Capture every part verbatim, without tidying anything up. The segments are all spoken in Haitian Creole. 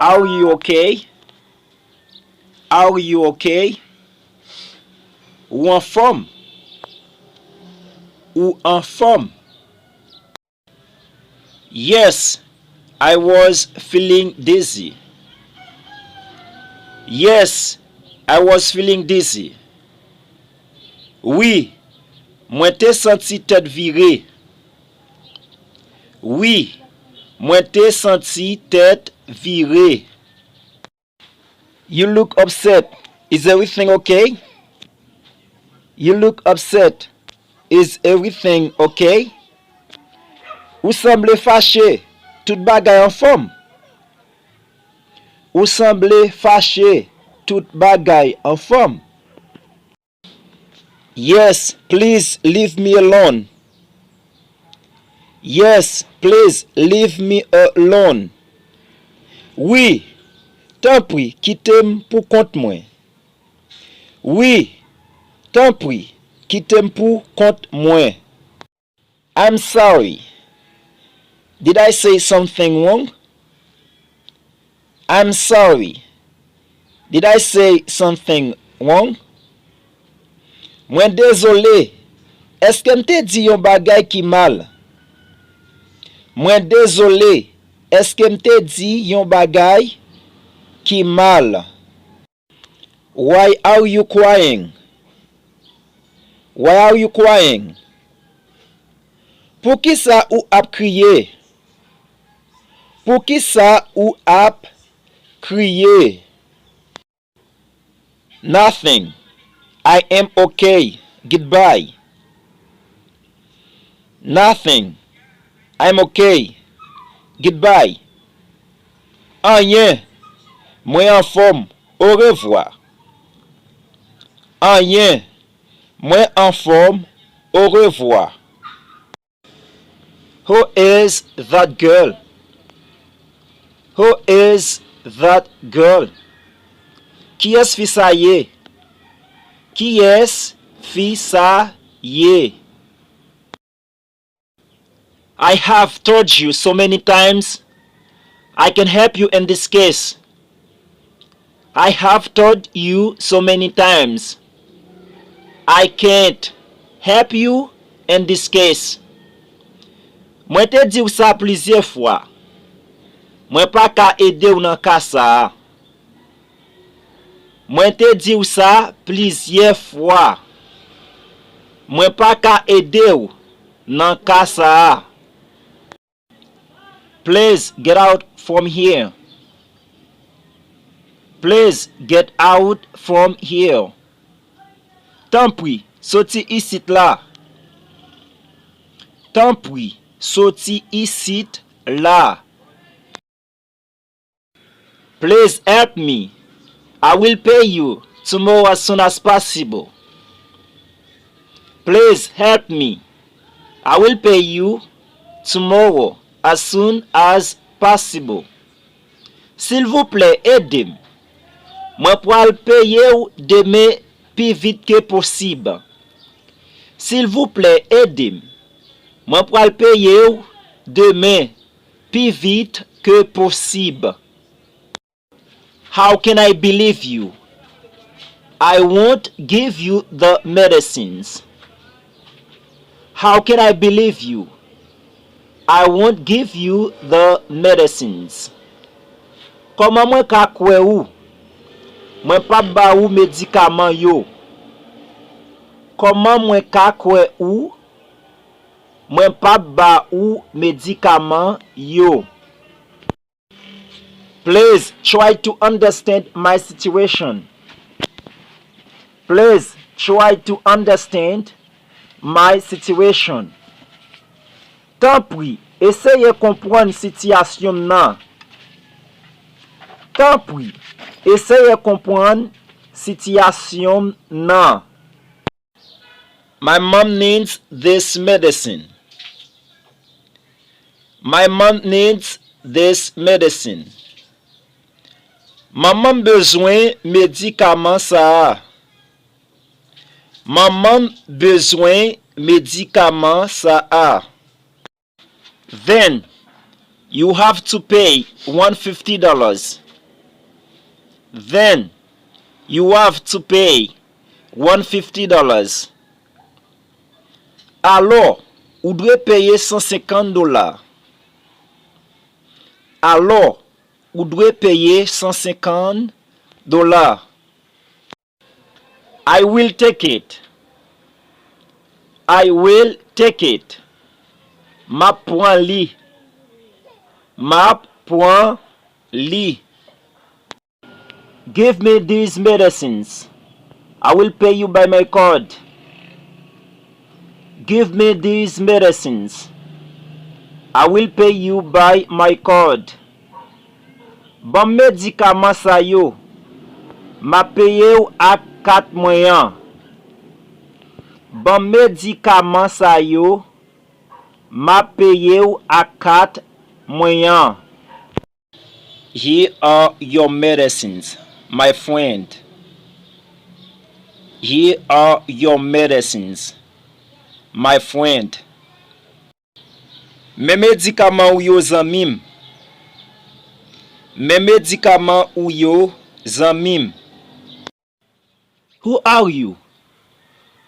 Are you okay? Are you okay? Ou anfòm? Ou anfòm? Yes, I was feeling dizzy. Yes, I was feeling dizzy. Wi, mwen te santi tèt vire. Wi, mwen te santi tèt vire. You look upset. Is everything okay? You look upset. Is everything okay? Ou sanble fache. Tout bagay anfòm? Ou sanble fache. Tout bagay anfòm? Yes, please leave me alone. Yes, please leave me alone. Wi, tanpri, kite m pou kont mwen. Wi, tanpri, kite m pou kont mwen. I'm sorry. Did I say something wrong? I'm sorry. Did I say something wrong? Mwen dezole. Èske m te di yon bagay ki mal? Mwen dezole. Èske m te di yon bagay ki mal? Why are you crying? Why are you crying? Poukisa ou ap kriye? Poukisa ou ap kriye? Nothing. I am okay. Goodbye. Nothing. I'm okay. Goodbye. Anyen. Mwen anfòm. Orevwa. Anyen. Mwen anfòm. Orevwa. Who is that girl? Who is that girl? Kiyès fi sa ye? Kiyès fi sa ye? I have told you so many times, I can help you in this case. I have told you so many times, I can't help you in this case. Mwen te di w sa plizyè fwa. Mwen pa ka ede w nan ka sa a. Mwen te di w sa plizyè fwa. Mwen pa ka ede w nan ka sa a. Please get out from here. Please get out from here. Tanpri, soti isit la. Tanpri, soti isit la. Please help me. I will pay you tomorrow as soon as possible. Please help me. I will pay you tomorrow as soon as possible. Silvouplè, ede m. Mwen pral peye w demen pi vit ke posib. Silvouplè, ede m. Mwen pral peye w demen pi vit ke posib. How can I believe you? I won't give you the medicines. How can I believe you? I won't give you the medicines. Kòman mwen ka kwè ou? Mwen p ap ba ou medikaman yo. Kòman mwen ka kwè ou? Mwen p ap ba ou medikaman yo. Please try to understand my situation. Please try to understand my situation. Tanpri, eseye konprann sitiyasyon m nan. Tanpri, eseye konprann sitiyasyon m nan. My mom needs this medicine. My mom needs this medicine. Manman m bezwen medikaman sa a. Manman m bezwen medikaman sa a. Then, you have to pay one fifty dollars. Then you have to pay one fifty dollars. Alò, ou dwe peye san senkant dola. Alò, ou dwe peye san senkant dola. I will take it. I will take it. M ap pran li. M ap pran li. Give me these medicines. I will pay you by my card. Give me these medicines. I will pay you by my card. Ban m medikaman sa yo. M ap peye w ak kat mwen an. Ban m medikaman sa yo. M ap peye w ak kat mwen an. Here are your medicines, my friend. Here are your medicines, my friend. Men medikaman ou yo, zanmi m. Men medikaman ou yo, zanmi m. Who are you?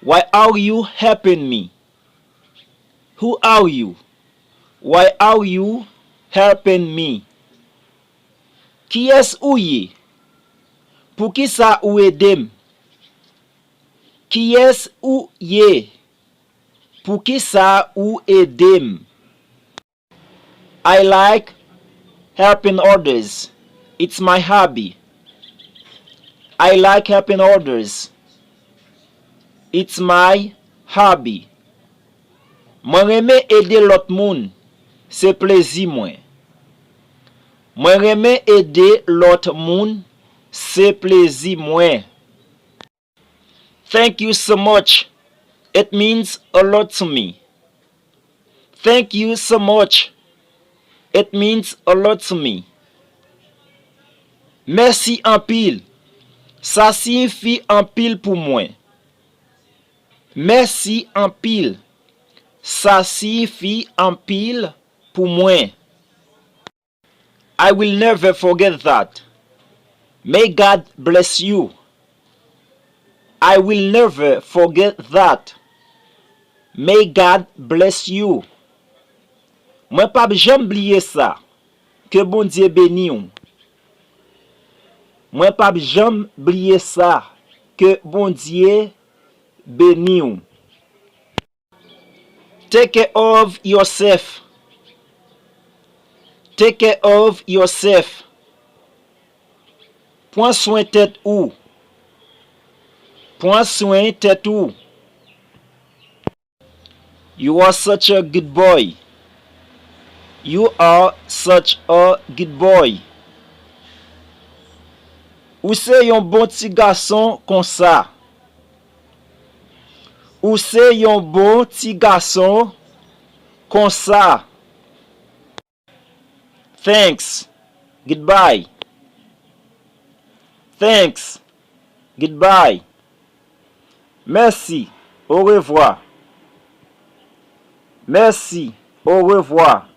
Why are you helping me? Who are you? Why are you helping me? Kiyès ou ye? Poukisa ou ede m? Kiyès ou ye? Poukisa ou ede m? I like helping others. It's my hobby. I like helping others. It's my hobby. Mwen renmen ede lòt moun. Se plezi mwen. Mwen renmen ede lòt moun. Se plezi mwen. Thank you so much. It means a lot to me. Thank you so much. It means a lot to me. Mèsi anpil. Sa siyifi anpil pou mwen. Mèsi anpil. Sa siyifi anpil pou mwen. I will never forget that. May God bless you. I will never forget that. May God bless you. Mwen p ap janm bliye sa. Ke Bondye beni w. Mwen p ap janm bliye sa. Ke Bondye beni w. Take care of yourself. Take care of yourself. Pran swen tèt ou. Pran swen tèt ou. You are such a good boy. You are such a good boy. Ou se yon bon ti gason konsa. Ou se yon bon ti gason konsa. Thanks. Goodbye. Thanks. Goodbye. Mèsi. Orevwa. Mèsi. Orevwa.